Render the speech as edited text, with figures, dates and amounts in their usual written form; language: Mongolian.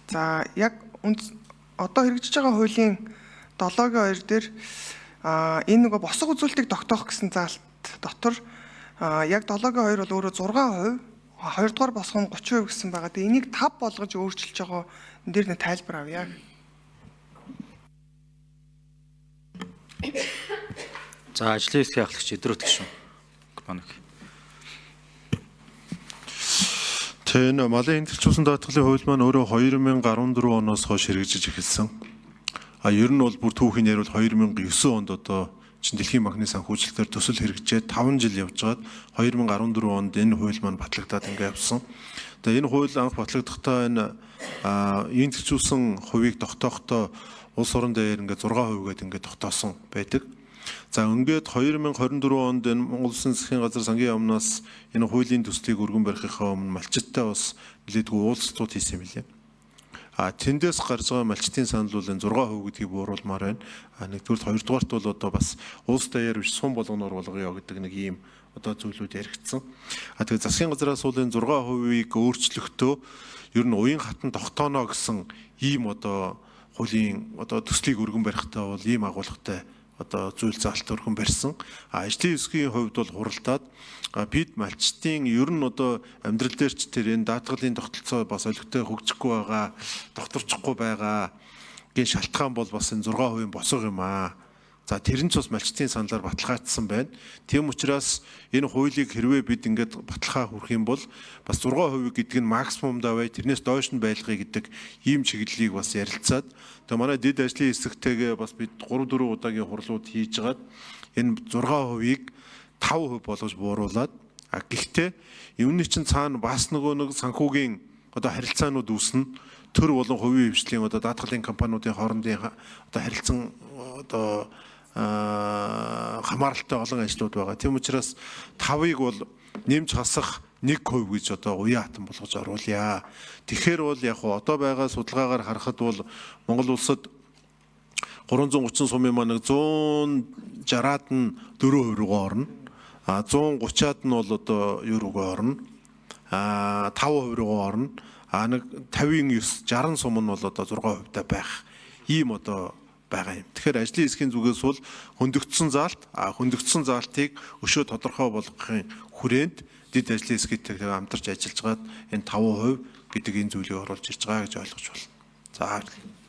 За, яг одоо хэрэгжиж байгаа хуулийн 7-гийн 2 дээр энэ нөгөө босго үзүүлэлтийг тогтоох гэсэн заалт дотор яг 7-гийн 2 бол өөрөө 6%, 2 дугаар босго нь 30% гэсэн байгаа. Тэгээ энийг 5 болгож өөрчилж байгаа энэ дээр нэг тайлбар авъя. За, ажлын хэсгийн ахлагч Эдрөт гишүүн. Банк. Тэ энэ малын хэмтгэлчүүлсэн даатгалын хууль маань өөрөө 2014 оноос хойш хэрэгжиж эхэлсэн. Ер нь бол бүр түүхийн ярил 2009 онд одоо чинь Дэлхийн банкны санхүүжилтээр төсөл хэрэгжээд 5 жил явжгаад 2014 онд энэ хууль маань батлагдаад ингээ явсан. Тэгээ энэ хууль анх батлагдахдаа энэ хэмтгэлчүүлсэн хувийг тогтоохдоо улс орон дээр ингээ 6% гээд ингээ тогтоосон байдаг. За, ингээд 2024 онд энэ Монгол Улсын засгийн газар сангийн яамнаас энэ хуулийн төслийг өргөн барихынхаа өмнө малчидтай бас нэлээдгүй уулзалтууд хийсэн юм билээ. Тэндээс гарч байгаа малчдын санал бол энэ 6% гэдгийг бууруулмаар байна. Нэгдүгээр, хоёрдугаарт бол одоо бас улс даяар биш сум болгоноор болгоё гэдэг нэг ийм одоо зүйлүүд яригдсан. Тэгээ засгийн газраас бол энэ 6%-ийг өөрчлөхдөө ер нь уян хатан тогтооно гэсэн ийм одоо хуулийн одоо төслийг өргөн барихтаа бол ийм агуулгатай одоо зүйл заалт өргөн барьсан. Ажлын хэсгийн хувьд бол хуралдаад бид малчдын ер нь одоо амьдрал дээр ч тэр энэ даатгалын тогтолцоо бас олигтой хөгжихгүй байгаа, докторчихгүй байгаа гин шалтгаан бол бас энэ 6% босго юм аа. За, тэр нь ч бас малчдын саналаар баталгаажсан байна. Тийм учраас энэ хуулийг хэрвээ бид ингээд баталгаа хүрэх юм бол бас 6% гэдэг нь максимумдаа бай, тэрнээс доош нь байлгая гэдэг ийм чиглэлийг бас ярилцаад, тэгээ манай дэд ажлын хэсэгтэйгээ бас бид 3 4 удаагийн хурлууд хийж хагаад энэ 6%-ийг 5% болгож бууруулад, гэхдээ юуны чинь цаана бас нөгөө нэг санхүүгийн одоо харилцаанууд үүснэ. Төр болон хувийн хвшлийн одоо даатгалын компаниудын хоорондын одоо харилцан одоо хамааралтай олон ажлууд байгаа. Тийм учраас 5-ыг бол нэмж хасах 1% гэж одоо уян хатан болгож оруулъя. Тэгэхээр бол яг одоо байгаа судалгаагаар харахад бол Монгол улсад 330 сумын маань 160-аад нь 4% рүүгээ орно. 130-аад нь бол одоо юу рүүгээ орно? 5% рүүгээ орно. Нэг 59 60 сум нь бол одоо 6% та байх. Ийм одоо байгаа юм. Тэгэхээр ажлын хэсгийн зүгээс бол хөндөгдсөн заалт, хөндөгдсөн заалтыг өшөө тодорхой болгохын хүрээнд дэд ажлын хэсгийтэй хамтарч ажиллаж байгаад энэ 5% гэдэг энэ зүйлийг оруулж ирж байгаа гэж ойлгож байна. За.